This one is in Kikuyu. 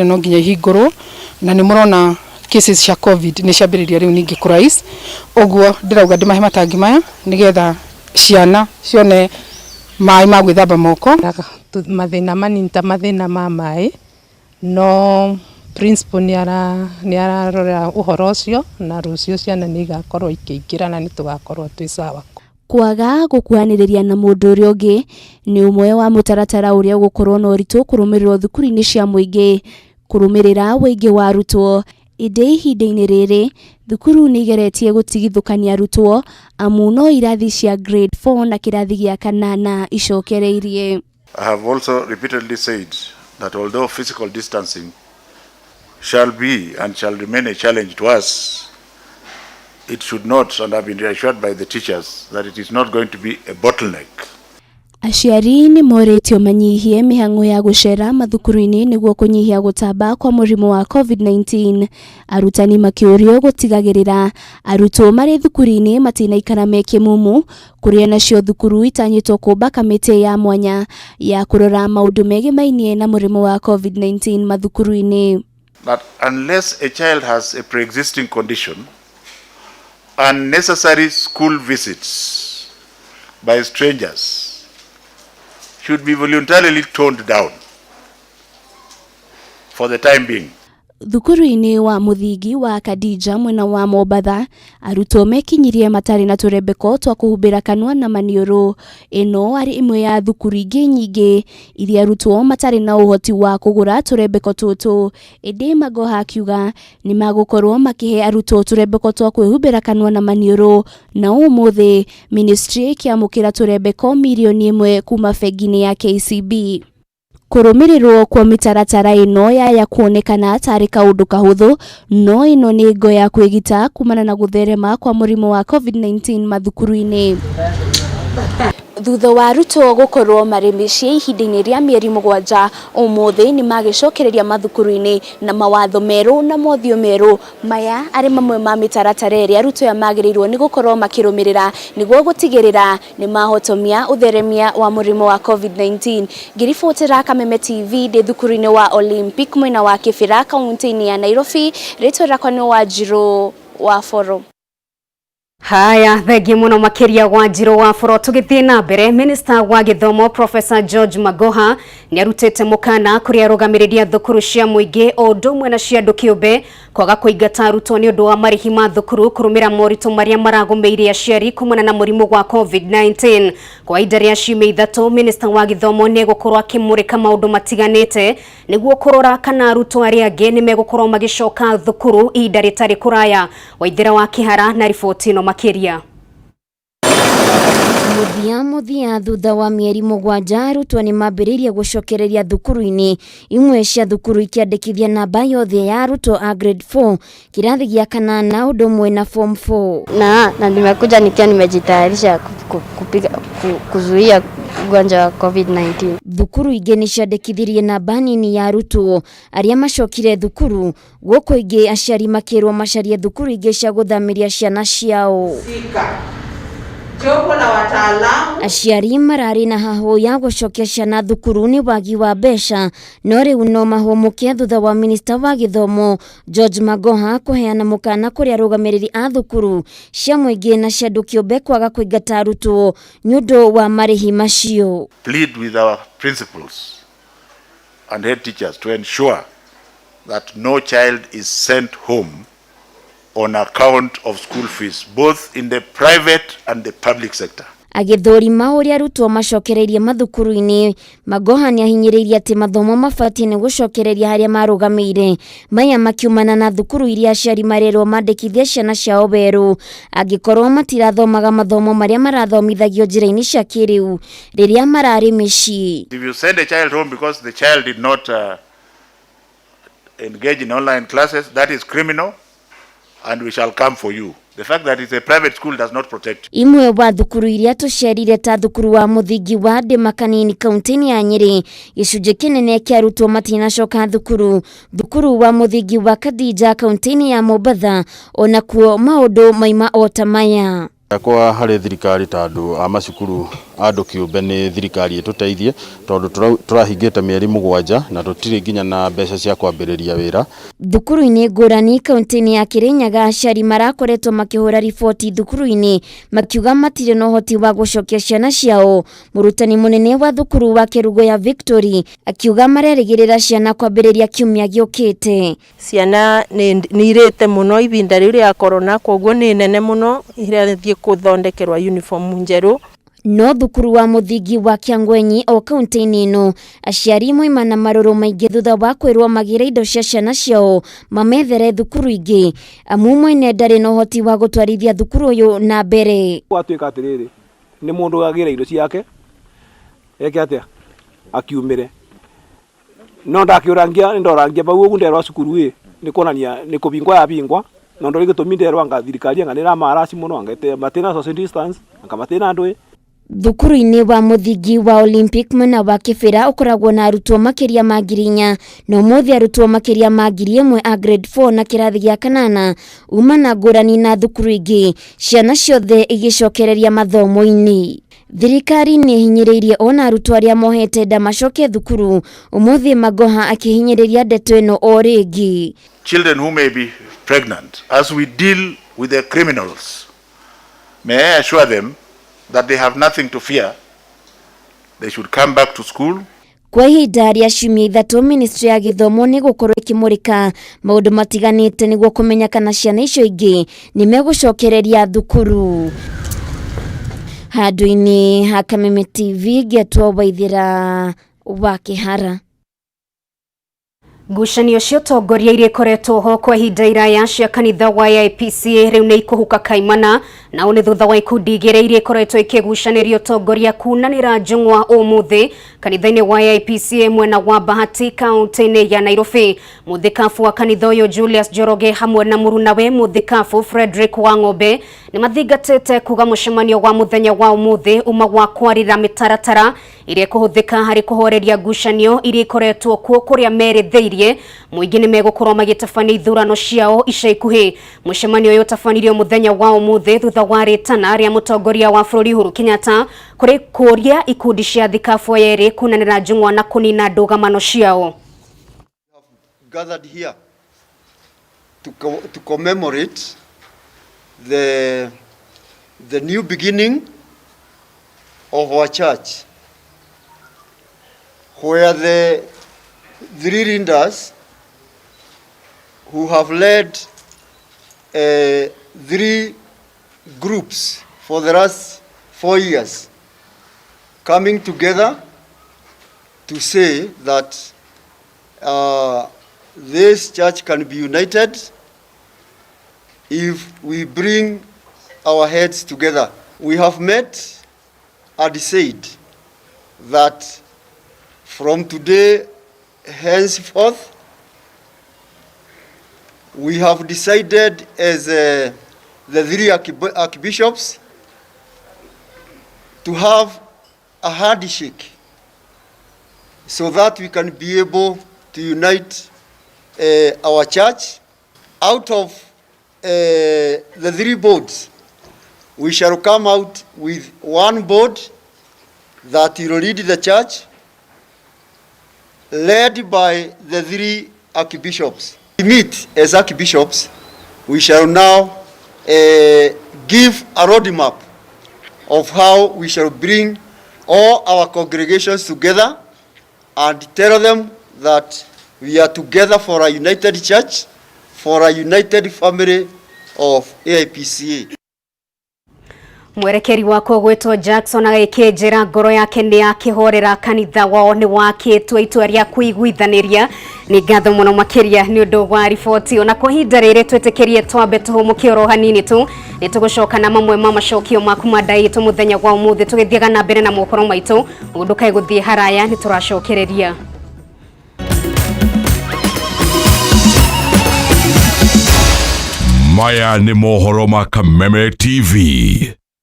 No nginya ihingũrwo na nĩ mũrona cases cia COVID nĩ ciambĩrĩria rĩu ningĩ kũ rise. Ũguo ndĩrauga ndĩmahe matangi maya nĩgetha ciana cione maĩ ma gwĩthamba moko. Mathĩna manini ta mathĩna ma maĩ, no principal nĩ ararora ũhoro ũcio na rũciũ ciana nĩ igakorwo ikĩingĩra na nĩ tũgakorwo twĩ sawa. Kwaga gũkuhanĩrĩria na mũndũ ũrĩa ũngĩ nĩ ũmwe wa mũtaratara ũrĩa ũgũkorwo na ũritũ kũrũmĩrĩrwo thukuru-inĩ cia mũingĩ kũrũmĩrĩra ũingĩ wa arutwo. Ĩndĩ ihinda-inĩ rĩrĩ thukuru nĩ igeretie gũtigithũkania arutwo amu no irathi cia grade 4 na kĩrathi gĩa kanana icokereirie. I have also repeatedly said that although physical distancing shall be and shall remain a challenge to us, it should not, and I've been reassured by the teachers, that it is not going to be a bottleneck. Aciari nĩ morĩtio manyihie mĩhang'o ya gũcera mathukuru-inĩ nĩguo kũnyihia gũtamba kwa mũrimũ wa COVID-19. Arutani makĩũrio gũtigagĩrĩra arutwo marĩ thukuru-inĩ matinaikara me kĩmumu, kũrĩa nacio thukuru itanyĩtwo kũmba kamĩtĩ ya mwanya ya kũrora maũndũ megemainie na mũrimũ wa COVID-19 mathukuru-inĩ. That unless a child has a pre-existing condition, unnecessary school visits by strangers should be voluntarily toned down for the time being. Thukuru-inĩ wa mũthingi wa Khadija mwena wa Mombatha, arutwo mekinyirie matarĩ na tũrembeko twa kũhumbĩra kanua na maniũrũ. Ĩno arĩ ĩmwe ya thukuru ingĩ nyingĩ iria arutwo matarĩ na ũhoti wa kũgũra tũrembeko tũtũ. Ĩndĩ Magoha akiuga nĩ magũkorwo makĩhe arutwo tũrembeko twa kwĩhumbĩra kanua na maniũrũ, na ũmũthĩ ministry ĩkĩamũkĩra tũrembeko mirioni 1 kuma bengi-inĩ ya KCB. Kũrũmĩrĩrwo kwa mĩtaratara ĩno yaya kuonekana tarĩ kaũndũ kahũthũ, no ĩno nĩ ngo ya kwĩgita kumana na gũtherema kwa mũrimũ wa COVID-19 mathukuru-inĩ. Thutha wa arutwo gũkorwo marĩ mĩciĩ ihinda-inĩ rĩa mĩeri 7, ũmũthĩ nĩ magĩcokereria mathukuru-inĩ na mawatho merũ na mothiũ merũ. Maya arĩ mamwe ma mĩtaratara ĩrĩa arutwo aya magĩrĩirwo nĩ gũkorwo makĩrũmĩrĩra nĩguo gũtigĩrĩra nĩ mahotomia ũtheremia wa mũrimũ wa COVID-19. Ngĩribotera Kameme TV ndĩ thukuru-inĩ wa Olympic mwena wa Kibera, kaunti-inĩ ya Nairobi, rĩtwa rĩakwa nĩ Wanjirũ wa Boro. Haya, thengi muno makiria Wanjiru wa Boro. Tugithie na mbere, Minister wa githomo Professor George Magoha nĩ arutĩte mũkana kũrĩ arũgamĩrĩri a thukuru cia mũingĩ o ũndũ ũmwe na cia andũ kĩũmbe kwaga kũingata arutwo nĩ ũndũ wa marĩhi ma thukuru, kũrũmĩra moritũ marĩa maragũmĩire aciari kumana na mũrimũ wa COVID-19. Kwa ihinda rĩa ciumia 3, Minister wa githomo nĩ egũkorwo akĩmũrĩka maũndũ matiganĩte nĩguo kũrora kana arutwo arĩa angĩ nĩ megũkorwo magĩcoka thukuru ihinda rĩtarĩ kũraya. Waithera wa Kĩhara na riboti ĩno makĩria. Mũthia mũthia, thutha wa mĩeri 7, arutwo nĩ mambĩrĩirie gũcokereria thukuru-inĩ, imwe cia thukuru ikĩandĩkithia namba yothe ya arutwo a grade 4, kĩrathi gĩa kanana, ũndũ ũmwe na form 4. Na nimekuja nikiwa nimejitayarisha kuzuia ugonjwa wa COVID-19. Thukuru ingĩ nĩ ciandĩkithirie namba nini ya arutwo arĩa macokire thukuru, gũkũ ingĩ aciari makĩrwo macarie thukuru ingĩ cia gũthamĩria ciana ciao. Jopo la wataalamu. Aciari mararĩ na hahũ ya gũcokia ciana thukuru nĩ wagi wa mbeca, no rĩu no mahũmũke thutha wa minista wa gĩthomo George Magoha kũheana mũkana kũrĩ arũgamĩrĩri a thukuru cia mũingĩ na cia andũ kĩũmbe kwaga kũingata arutwo nĩ ũndũ wa marĩhi macio. Plead with our principals and head teachers to ensure that no child is sent home on account of school fees, both in the private and the public sector. Agĩthũrima ũrĩa arutwo macokereirie mathukuru-inĩ, Magoha nĩ ahinyĩrĩirie atĩ mathomo mabatiĩ nĩ gũcokereria harĩa marũgamĩire, maya makiumana na thukuru iria aciari marerwo mandĩkithie ciana ciao werũ angĩkorwo matirathomaga mathomo marĩa marathomithagio njĩra-inĩ cia kĩrĩu rĩrĩa mararĩ mĩciĩ. If you send a child home because the child did not engage in online classes, that is criminal and we shall come for you. The fact that it's a private school does not protect you. Imwe wa thukuru iria tũcerire ta thukuru wa mũthingi wa Ndĩmakanini kaunti-inĩ ya Nyĩrĩ, gĩcunjĩ kĩnene kĩa arutwo matinacoka thukuru. Thukuru wa mũthingi wa Khadija kaunti-inĩ ya Mombatha onakuo maũndũ maima o ta maya. Yakwa harĩ thirikari ta andũ a macukuru andũ kĩũmbe nĩ thirikari ĩtũteithie tondũ tũrahingĩte mĩeri 7 na tũtirĩ nginya na mbeca cia kwambĩrĩria wĩra. Thukuru-inĩ ngũrani kaunti-inĩ ya Kirinyaga aciari marakoretwo makĩhũra riboti thukuru-inĩ makiuga matirĩ na ũhoti wa gũcokia ciana ciao. Mũrutani mũnene wa thukuru wa Kerugoya Victory akiuga marerĩgĩrĩra ciana kwambĩrĩria kiumia gĩũkĩte. Ciana nĩ irĩte mũno ibinda rĩu rĩa corona, koguo nĩ nene mũno irathiĩ gũthondekerwa uniform njerũ. No thukuru wa mũthingi wa Kĩangwenyi o kaunti-inĩ ĩno aciari moima na marũrũ maingĩ thutha wa kwĩrwo magĩre indo cia ciana ciao mamethere thukuru ingĩ amu mwene ndarĩ na ũhoti wa gũtwarithia thukuru ũyũ na mbere. Gwatuĩka atĩrĩrĩ, nĩ mũndũ agĩra indo ciake eke atĩa akiumĩre, no ndakĩũrangia ndorangia bau ũguo nderwa cukuru ĩ nĩ kuonania nĩ kũbingwa yabingwa no ndori gĩtũmi nderwa anga thirikari anga nĩ ĩramarasi mũno anga matina social distance anga matina andũ. Thukuru-inĩ wa mũthingi wa Olympic mwena wa Kibera ũkoragwo na arutwo makĩria ma 4,000 na ũmũthĩ arutwo makĩria ma 1,000 a grade 4 na kĩrathi gĩa 8 uma na ngũrani na thukuru ingĩ, ciana ciothe igĩcokereria mathomo-inĩ. Thirikari nĩ ĩhinyĩrĩirie ona arutwo arĩa mohete nda macoke thukuru, ũmũthĩ Magoha akĩhinyĩrĩria ndeto ĩno o rĩngĩ. Children who may be pregnant, as we deal with the criminals, may I assure them that they have nothing to fear. They should come back to school. Kwa ihinda rĩa ciumia 3 ministry ya gĩthomo nĩ gũkorwo ĩkĩmũrĩka maũndũ matiganĩte nĩguo kũmenya kana ciana icio ingĩ nĩ megũcokereria thukuru. Handũ-inĩ ha Kameme TV ngĩatwo Waithĩra wa Kĩhara. Ngucanio cia ũtongoria iria ikoretwo ho kwa ihinda iraya cia kanitha wa AIPCA rĩu nĩ ikũhuka kaimana, na ũũ nĩ thutha wa ikundi igĩrĩ iria ikoretwo ikĩgucanĩria ũtongoria kunanĩra njũng'wa ũmũthĩ kanitha-inĩ wa AIPCA mwena wa Bahati kaunti-inĩ ya Nairobi. Mũthikabu wa kanitha ũyũ Julius Njoroge hamwe na mũrunawe mũthikabu Frederick Wang'ombe nĩ mathingatĩte kuga mũcemanio wa mũthenya wa ũmũthĩ uma wa kwarĩra mĩtaratara iria ĩkũhũthĩka harĩ kũhoreria ngucanio iria ikoretwo kuo kũrĩa merĩthĩirie mũingĩ nĩ megũkorwo magĩtabania ithurano ciao ica ikuhĩ. Mũcemanio ũyũ ũtabanirio mũthenya wa ũmũthĩ thutha wa rĩtana rĩa mũtongoria wa bũrũri Uhuru Kenyatta kũrĩ kũria ikundi cia thikabu yerĩ kunanĩra njũng'wa na kũnina ndũgamano ciao. Gathered here to commemorate the new beginning of our church, where the three leaders who have led three groups for the last 4 years coming together to say that this church can be united if we bring our heads together. We have met and said that from today henceforth, we have decided as the three archbishops to have a handshake so that we can be able to unite our church. Out of the three boards, we shall come out with one board that will lead the church, led by the three archbishops. We meet as archbishops, we shall now give a roadmap of how we shall bring all our congregations together and tell them that we are together for a united church, for a united family of AIPCA. Mwerekeri wakwa gwitwo Jackson agĩkĩnjĩra ngoro yake nĩ yakĩhorera kanitha wao nĩ wakĩtwo itua rĩa kũiguithanĩria. Nĩ ngatho mũno makĩria nĩ ũndũ wa riboti. Ona kwa ihinda rĩrĩ twĩtĩkĩrie twambe tũhũmũke oro hanini tu, nĩ tũgũcoka na mamwe ma macokio maku ma ndaitũ mũthenya wa ũmũthĩ tũgĩthiaga na mbere na mohoro maitũ. Mũndũ kaĩ gũthiĩ haraya, nĩ tũracokereria. Maya nĩ mohoro ma Kameme TV.